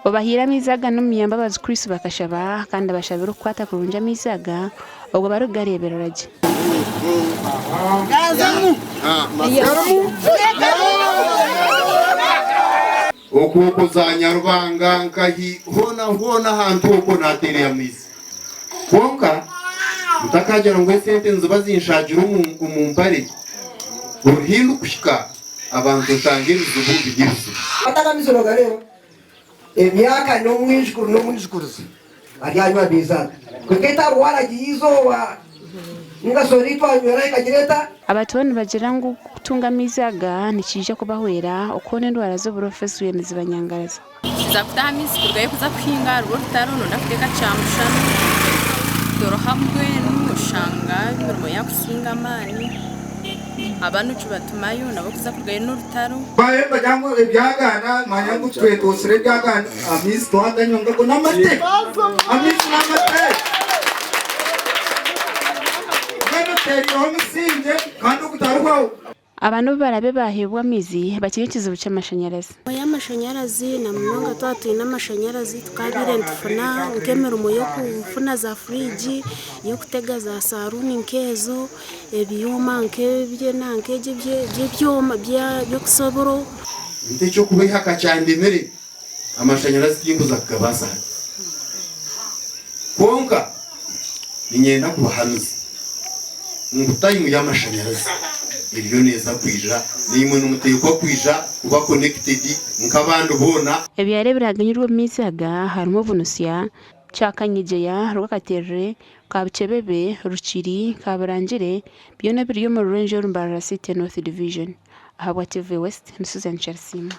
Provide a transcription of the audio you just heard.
Obahaire amaizi aga n'Omunyambabazi Chris Bakashaba kandi abashabire okukwata kurungi amaizi aga obwo barikugareeberera gye. Okwo okwo za Nyarubanga nkahi hoona hoona ahantu okwo nateereyo amaizi. Kwonka mutakagira ngu esente niziba zinshaagire omu mpare, oruhindu kuhika abantu nshanga ebizibu biri ebizibu. Atakamize nogareeba emyaka n'omwijukuru n'omwijukuruzi aryanywa amaizi aga. Kwonka etarwara gye eizooba ninga shi oriitwe anywera ekagira eta? Abatuura nibagira ngu kutunga amaizi aga nikiija kubahwera okuhona endwara z'oburofa ezitwire nizibanyangaraza. Kuza kutaha amaizi kurugayo kuza kuhinga hariho orutaro noyenda kuteeka kyamushana toroha mbwenu oshanga emirimo yakusinga amaani abaana okibatumayo nabo kuza kurugayo n'orutaro. Baahemba bagira ngu ebyagaana manya ngu twetootsire ebyagaana amaizi twaganywa ngu ago n'amate amaizi n'amate mbwenu oteerireho omusingye kandi ogutarihwaho. Aba n'obu baraabe baaheebwa amaizi, bakiine ekizibu ky'amashanyarazi. Emirimo y'amashanyarazi na munonga twaba twine amashanyarazi tukabaire nitufuna nk'emirimo y'okufuna za furiigi, y'okutega za saruuni nk'ezo, ebyoma nk'eby'ebyoma by'okusa oburo. Beitu eky'okubaiha ka kyandemire, amashanyarazi tinkuza kugabaasa hati. Kwonka niinyenda kubahamiza ngu tayimu y'amashanyarazi eriyo neeza kwija, naimwe nimuteekwa kwija kuba connected nk'abandi boona. Ebyaro ebiraganyirwe omu maizi aga harimu Bunutsya, Kyakanyegyeya, Rwakaterere, Kabukyebebe, Rukiri, Kaburangire byona ebiri omu rureenjo Mbarara City North Division. Ahabwa TV West, ni Susan Kyarisiima.